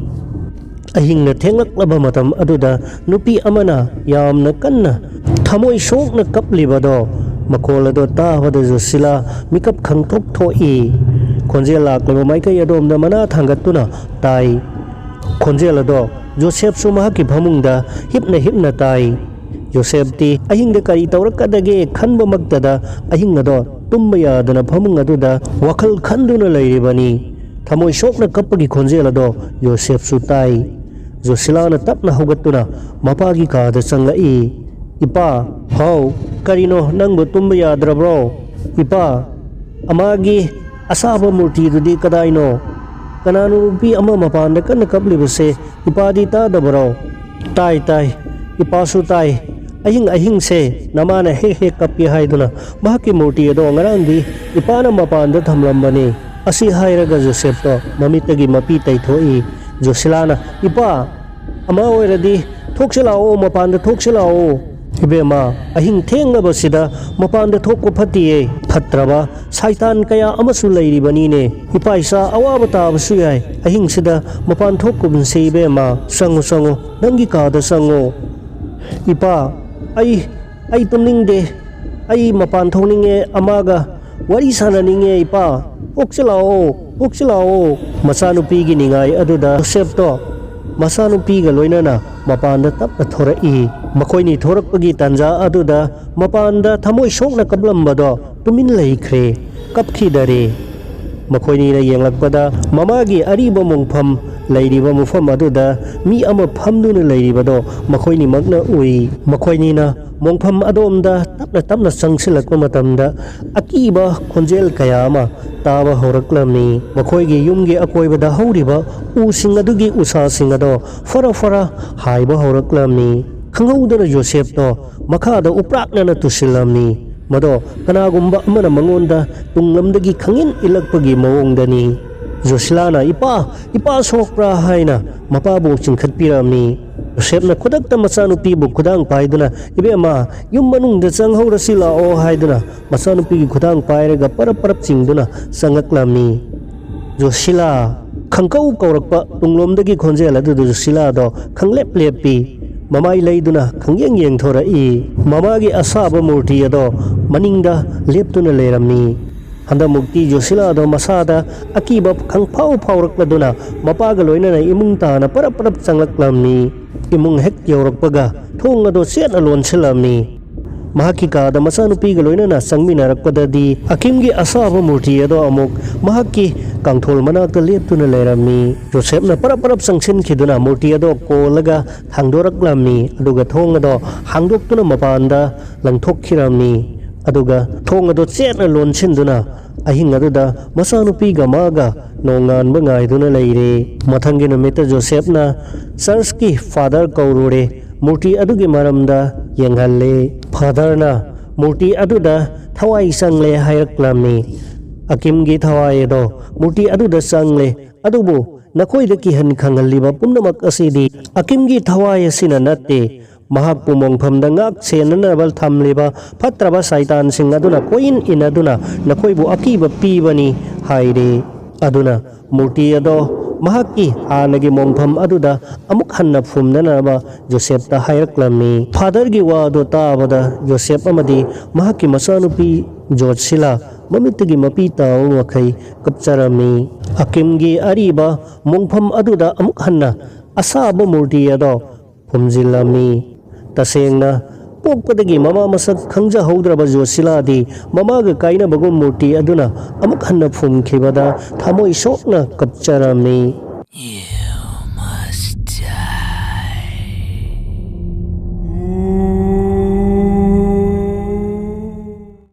ꯑꯍꯤꯡꯅ ꯊꯦꯡꯂꯛꯂꯕ ꯃꯇꯝ ꯑꯗꯨꯗ ꯅꯨꯄꯤ ꯑꯃꯅ ꯌꯥꯝꯅ ꯀꯟꯅ ꯊꯃꯣꯏ ꯁꯣꯛꯅ ꯀꯞꯂꯤꯕꯗꯣ, ꯃꯈꯣꯜ ꯑꯗꯣ ꯇꯥꯕꯗ ꯖꯣꯁꯤꯂꯥ ꯃꯤꯀꯞ ꯈꯪꯊꯣꯛ ꯊꯣꯛꯏ꯫ ꯈꯣꯟꯖꯦꯜ ꯂꯥꯛꯂꯤꯕ ꯃꯥꯏꯀꯩ ꯑꯗꯣꯝꯗ ꯃꯅꯥ ꯊꯥꯡꯒꯠꯇꯨꯅ ꯇꯥꯏ꯫ ꯈꯣꯟꯖꯦꯜ ꯑꯗꯣ ꯖꯣꯁꯦꯞꯁꯨ ꯃꯍꯥꯛꯀꯤ ꯐꯃꯨꯡꯗ ꯍꯤꯞꯅ ꯍꯤꯞꯅ ꯇꯥꯏ꯫ ꯖꯣꯁꯦꯞꯇꯤ ꯑꯍꯤꯡꯗ ꯀꯔꯤ ꯇꯧꯔꯛꯀꯗꯒꯦ ꯈꯟꯕꯃꯛꯇꯗ ꯑꯍꯤꯡ ꯑꯗꯣ ꯇꯨꯝꯕ ꯌꯥꯗꯅ ꯐꯃꯨꯡ ꯑꯗꯨꯗ ꯋꯥꯈꯜ ꯈꯟꯗꯨꯅ ꯂꯩꯔꯤꯕꯅꯤ꯫ ꯊꯃꯣꯏ ꯁꯣꯛꯅ ꯀꯞꯄꯒꯤ ꯈꯣꯟꯖꯦꯜ ꯑꯗꯣ ꯖꯣꯁꯦꯞꯁꯨ ꯇꯥꯏ꯫ ꯖꯣꯁꯤꯂꯥꯅ ꯇꯞꯅ ꯍꯧꯒꯠꯇꯨꯅ ꯃꯄꯥꯒꯤ ꯀꯥꯗ ꯆꯪꯂꯛꯏ꯫ "ꯏꯄꯥ!" "ꯍꯥꯎ, ꯀꯔꯤꯅꯣ, ꯅꯪꯕꯨ ꯇꯨꯝꯕ ꯌꯥꯗ꯭ꯔꯕ꯭ꯔꯣ?" "ꯏꯄꯥ, ꯑꯃꯥꯒꯤ ꯑꯁꯥꯕ ꯃꯨꯔꯇꯤꯗꯨꯗꯤ ꯀꯗꯥꯏꯅꯣ? ꯀꯅꯥꯅꯣ ꯅꯨꯄꯤ ꯑꯃ ꯃꯄꯥꯟꯗ ꯀꯟꯅ ꯀꯞꯂꯤꯕꯁꯦ? ꯏꯄꯥꯗꯤ ꯇꯥꯗꯕꯔꯣ?" "ꯇꯥꯏ, ꯇꯥꯏ, ꯏꯄꯥꯁꯨ ꯇꯥꯏ꯫ ꯑꯍꯤꯡ ꯑꯍꯤꯡꯁꯦ ꯅꯃꯥꯅ ꯍꯦꯛ ꯍꯦꯛ ꯀꯞꯄꯤ ꯍꯥꯏꯗꯨꯅ ꯃꯍꯥꯛꯀꯤ ꯃꯨꯔꯇꯤ ꯑꯗꯣ ꯉꯔꯥꯡꯗꯤ ꯏꯄꯥꯅ ꯃꯄꯥꯟꯗ ꯊꯝꯂꯝꯕꯅꯤ꯫" ꯑꯁꯤ ꯍꯥꯏꯔꯒ ꯖꯣꯁꯦꯞꯇꯣ ꯃꯃꯤꯠꯇꯒꯤ ꯃꯄꯤ ꯇꯩꯊꯣꯛꯏ꯫ ꯖꯣꯁꯤꯂꯥꯅ, "ꯏꯄꯥ, ꯑꯃ ꯑꯣꯏꯔꯗꯤ ꯊꯣꯛꯁꯤ ꯂꯥꯛꯑꯣ, ꯃꯄꯥꯟꯗ ꯊꯣꯛꯁꯤ ꯂꯥꯛꯑꯣ꯫" "ꯏꯕꯦꯝꯃ, ꯑꯍꯤꯡ ꯊꯦꯡꯂꯕꯁꯤꯗ ꯃꯄꯥꯟꯗ ꯊꯣꯛꯄ ꯐꯠꯇꯤꯌꯦ꯫ ꯐꯠꯇ꯭ꯔꯕ ꯁꯥꯏꯇꯥꯟ ꯀꯌꯥ ꯑꯃꯁꯨ ꯂꯩꯔꯤꯕꯅꯤꯅꯦ꯫ ꯏꯄꯥ ꯏꯆꯥ ꯑꯋꯥꯕ ꯇꯥꯕꯁꯨ ꯌꯥꯏ꯫ ꯑꯍꯤꯡꯁꯤꯗ ꯃꯄꯥꯟ ꯊꯣꯛꯀꯨꯝꯁꯤ ꯏꯕꯦꯝꯃ꯫ ꯆꯪꯉꯨ, ꯆꯪꯉꯨ, ꯅꯪꯒꯤ ꯀꯥꯗ ꯆꯪꯉꯨ꯫" "ꯏꯄꯥ, ꯑꯩ, ꯑꯩ ꯇꯨꯝꯅꯤꯡꯗꯦ꯫ ꯑꯩ ꯃꯄꯥꯟ ꯊꯣꯛꯅꯤꯡꯉꯦ, ꯑꯃꯒ ꯋꯥꯔꯤ ꯁꯥꯟꯅꯅꯤꯡꯉꯦ ꯏꯄꯥ꯫ ꯊꯣꯛꯁꯤ ꯂꯥꯛꯑꯣ, ꯊꯣꯛꯁꯤ ꯂꯥꯛꯑꯣ꯫" ꯃꯆꯥꯅꯨꯄꯤꯒꯤ ꯅꯤꯡꯉꯥꯏ ꯑꯗꯨꯗ ꯖꯣꯁꯦꯞꯇꯣ ꯃꯆꯥꯅꯨꯄꯤꯒ ꯂꯣꯏꯅꯅ ꯃꯄꯥꯟꯗ ꯇꯞꯅ ꯊꯣꯔꯛꯏ꯫ ꯃꯈꯣꯏꯅꯤ ꯊꯣꯔꯛꯄꯒꯤ ꯇꯥꯟꯖꯥ ꯑꯗꯨꯗ ꯃꯄꯥꯟꯗ ꯊꯃꯣꯏ ꯁꯣꯛꯅ ꯀꯞꯂꯝꯕꯗꯣ ꯇꯨꯃꯤꯟ ꯂꯩꯈ꯭ꯔꯦ, ꯀꯞꯈꯤꯗꯔꯦ꯫ ꯃꯈꯣꯏꯅꯤꯅ ꯌꯦꯡꯂꯛꯄꯗ ꯃꯃꯥꯒꯤ ꯑꯔꯤꯕ ꯃꯣꯡꯐꯝ ꯂꯩꯔꯤꯕ ꯃꯐꯝ ꯑꯗꯨꯗ ꯃꯤ ꯑꯃ ꯐꯝꯗꯨꯅ ꯂꯩꯔꯤꯕꯗꯣ ꯃꯈꯣꯏꯅꯤꯃꯛꯅ ꯎꯏ꯫ ꯃꯈꯣꯏꯅꯤꯅ ꯃꯣꯡꯐꯝ ꯑꯗꯣꯝꯗ ꯇꯞꯅ ꯇꯞꯅ ꯆꯪꯁꯤꯜꯂꯛꯄ ꯃꯇꯝꯗ ꯑꯀꯤꯕ ꯈꯣꯟꯖꯦꯜ ꯀꯌꯥ ꯑꯃ ꯇꯥꯕ ꯍꯧꯔꯛꯂꯝꯃꯤ꯫ ꯃꯈꯣꯏꯒꯤ ꯌꯨꯝꯒꯤ ꯑꯀꯣꯏꯕꯗ ꯍꯧꯔꯤꯕ ꯎꯁꯤꯡ ꯑꯗꯨꯒꯤ ꯎꯁꯥꯁꯤꯡ ꯑꯗꯣ ꯐꯔ ꯐꯔ ꯍꯥꯏꯕ ꯍꯧꯔꯛꯂꯝꯃꯤ꯫ ꯈꯪꯍꯧꯗꯅ ꯖꯣꯁꯦꯞꯇꯣ ꯃꯈꯥꯗ ꯎꯄ꯭ꯔꯥꯛꯅꯅ ꯇꯨꯁꯤꯜꯂꯝꯃꯤ꯫ ꯃꯗꯣ ꯀꯅꯥꯒꯨꯝꯕ ꯑꯃꯅ ꯃꯉꯣꯟꯗ ꯇꯨꯡꯂꯝꯗꯒꯤ ꯈꯪꯏꯟ ꯏꯜꯂꯛꯄꯒꯤ ꯃꯑꯣꯡꯗꯅꯤ꯫ ꯖꯣꯁꯤꯂꯥꯅ, "ꯏꯄꯥ, ꯏꯄꯥ ꯁꯣꯛꯄ꯭ꯔꯥ?" ꯍꯥꯏꯅ ꯃꯄꯥꯕꯨ ꯆꯤꯡꯈꯠꯄꯤꯔꯝꯃꯤ꯫ ꯖꯣꯁꯦꯞꯅ ꯈꯨꯗꯛꯇ ꯃꯆꯥꯅꯨꯄꯤꯕꯨ ꯈꯨꯗꯥꯡ ꯄꯥꯏꯗꯨꯅ, "ꯏꯕꯦꯝꯃ, ꯌꯨꯝ ꯃꯅꯨꯡꯗ ꯆꯪꯍꯧꯔꯁꯤ ꯂꯥꯛꯑꯣ" ꯍꯥꯏꯗꯨꯅ ꯃꯆꯥꯅꯨꯄꯤꯒꯤ ꯈꯨꯗꯥꯡ ꯄꯥꯏꯔꯒ ꯄꯔꯞ ꯄꯔꯞ ꯆꯤꯡꯗꯨꯅ ꯆꯪꯉꯛꯂꯝꯃꯤ꯫ "ꯖꯣꯁꯤꯂꯥ!" ꯈꯪꯀꯧ ꯀꯧꯔꯛꯄ ꯇꯨꯡꯂꯣꯝꯗꯒꯤ ꯈꯣꯟꯖꯦꯜ ꯑꯗꯨꯗ ꯖꯣꯁꯤꯂꯥꯗꯣ ꯈꯪꯂꯦꯞ ꯂꯦꯞꯄꯤ꯫ ꯃꯃꯥꯏ ꯂꯩꯗꯨꯅ ꯈꯪꯌꯦꯡ ꯌꯦꯡꯊꯣꯔꯛꯏ꯫ ꯃꯃꯥꯒꯤ ꯑꯁꯥꯕ ꯃꯨꯔꯇꯤ ꯑꯗꯣ ꯃꯅꯤꯡꯗ ꯂꯦꯞꯇꯨꯅ ꯂꯩꯔꯝꯃꯤ꯫ ꯍꯟꯗꯛꯃꯨꯛꯇꯤ ꯖꯣꯁꯤꯂꯥꯗꯣ ꯃꯁꯥꯗ ꯑꯀꯤꯕ ꯈꯪꯐꯥꯎ ꯐꯥꯎꯔꯛꯂꯗꯨꯅ ꯃꯄꯥꯒ ꯂꯣꯏꯅꯅ ꯏꯃꯨꯡ ꯇꯥꯅ ꯄꯔꯞ ꯄꯔꯞ ꯆꯪꯂꯛꯂꯝꯃꯤ꯫ ꯏꯃꯨꯡ ꯍꯦꯛ ꯌꯧꯔꯛꯄꯒ ꯊꯣꯡ ꯑꯗꯣ ꯆꯦꯠꯅ ꯂꯣꯟꯁꯤꯜꯂꯝꯃꯤ꯫ ꯃꯍꯥꯛꯀꯤ ꯀꯥꯗ ꯃꯆꯥꯅꯨꯄꯤꯒ ꯂꯣꯏꯅꯅ ꯆꯪꯃꯤꯟꯅꯔꯛꯄꯗꯗꯤ, ꯑꯀꯤꯝꯒꯤ ꯑꯁꯥꯕ ꯃꯨꯔꯇꯤ ꯑꯗꯣ ꯑꯃꯨꯛ ꯃꯍꯥꯛꯀꯤ ꯀꯥꯡꯊꯣꯜ ꯃꯅꯥꯛꯇ ꯂꯦꯞꯇꯨꯅ ꯂꯩꯔꯝꯃꯤ꯫ ꯖꯣꯁꯦꯞꯅ ꯄꯔꯞ ꯄꯔꯞ ꯆꯪꯁꯤꯟꯈꯤꯗꯨꯅ ꯃꯨꯔꯇꯤ ꯑꯗꯣ ꯀꯣꯜꯂꯒ ꯊꯥꯡꯗꯣꯔꯛꯂꯝꯃꯤ, ꯑꯗꯨꯒ ꯊꯣꯡ ꯑꯗꯣ ꯍꯥꯡꯗꯣꯛꯇꯨꯅ ꯃꯄꯥꯟꯗ ꯂꯪꯊꯣꯛꯈꯤꯔꯝꯃꯤ꯫ ꯑꯗꯨꯒ ꯊꯣꯡ ꯑꯗꯣ ꯆꯦꯠꯅ ꯂꯣꯟꯁꯤꯟꯗꯨꯅ ꯑꯍꯤꯡ ꯑꯗꯨꯗ ꯃꯆꯥꯅꯨꯄꯤꯒ ꯃꯥꯒ ꯅꯣꯡꯉꯥꯟꯕ ꯉꯥꯏꯗꯨꯅ ꯂꯩꯔꯦ꯫ ꯃꯊꯪꯒꯤ ꯅꯨꯃꯤꯠꯇ ꯖꯣꯁꯦꯞꯅ ꯆꯔꯆꯀꯤ ꯐꯥꯗꯔ ꯀꯧꯔꯨꯔꯦ꯫ ꯃꯨꯔꯇꯤ ꯑꯗꯨꯒꯤ ꯃꯔꯝꯗ ꯌꯦꯡꯍꯜꯂꯦ꯫ ꯐꯥꯗꯔꯅ ꯃꯨꯔꯇꯤ ꯑꯗꯨꯗ ꯊꯋꯥꯏ ꯆꯪꯂꯦ ꯍꯥꯏꯔꯛꯂꯝꯃꯤ꯫ ꯑꯀꯤꯝꯒꯤ ꯊꯋꯥꯏ ꯑꯗꯣ ꯃꯨꯔꯇꯤ ꯑꯗꯨꯗ ꯆꯪꯂꯦ, ꯑꯗꯨꯕꯨ ꯅꯈꯣꯏꯗ ꯀꯤꯍꯟ ꯈꯪꯍꯜꯂꯤꯕ ꯄꯨꯝꯅꯃꯛ ꯑꯁꯤꯗꯤ ꯑꯀꯤꯝꯒꯤ ꯊꯋꯥꯏ ꯑꯁꯤꯅ ꯅꯠꯇꯦ, ꯃꯍꯥꯛꯄꯨ ꯃꯣꯡꯐꯝꯗ ꯉꯥꯛ ꯁꯦꯟꯅꯅꯕ ꯊꯝꯂꯤꯕ ꯐꯠꯇ꯭ꯔꯕ ꯁꯥꯏꯇꯥꯟꯁꯤꯡ ꯑꯗꯨꯅ ꯀꯣꯏꯏꯟ ꯏꯟꯅꯗꯨꯅ ꯅꯈꯣꯏꯕꯨ ꯑꯀꯤꯕ ꯄꯤꯕꯅꯤ ꯍꯥꯏꯔꯤ꯫ ꯑꯗꯨꯅ ꯃꯨꯔꯇꯤ ꯑꯗꯣ ꯃꯍꯥꯛꯀꯤ ꯍꯥꯟꯅꯒꯤ ꯃꯣꯡꯐꯝ ꯑꯗꯨꯗ ꯑꯃꯨꯛ ꯍꯟꯅ ꯐꯨꯝꯅꯅꯕ ꯖꯣꯁꯦꯞꯇ ꯍꯥꯏꯔꯛꯂꯝꯃꯤ꯫ ꯐꯥꯗꯔꯒꯤ ꯋꯥꯗꯣ ꯇꯥꯕꯗ ꯖꯣꯁꯦꯞ ꯑꯃꯗꯤ ꯃꯍꯥꯛꯀꯤ ꯃꯆꯥꯅꯨꯄꯤ ꯖꯣꯔꯁꯤꯂꯥ ꯃꯃꯤꯠꯇꯒꯤ ꯃꯄꯤ ꯇꯥꯕ ꯃꯈꯩ ꯀꯞꯆꯔꯝꯃꯤ꯫ ꯑꯀꯤꯝꯒꯤ ꯑꯔꯤꯕ ꯃꯣꯡꯐꯝ ꯑꯗꯨꯗ ꯑꯃꯨꯛ ꯍꯟꯅ ꯑꯁꯥꯕ ꯃꯨꯔꯇꯤ ꯑꯗꯣ ꯐꯨꯝꯖꯤꯜꯂꯝꯃꯤ꯫ ꯇꯁꯦꯡꯅ, ꯄꯣꯛꯄꯗꯒꯤ ꯃꯃꯥ ꯃꯁꯛ ꯈꯪꯖꯍꯧꯗ꯭ꯔꯕ ꯖꯣꯁꯤꯂꯥꯗꯤ ꯃꯃꯥꯒ ꯀꯥꯏꯅꯕꯒꯨꯝ ꯃꯨꯔꯇꯤ ꯑꯗꯨꯅ ꯑꯃꯨꯛ ꯍꯟꯅ ꯐꯨꯝꯈꯤꯕꯗ ꯊꯃꯣꯏ ꯁꯣꯛꯅ ꯀꯞꯆꯔꯝꯃꯤ꯫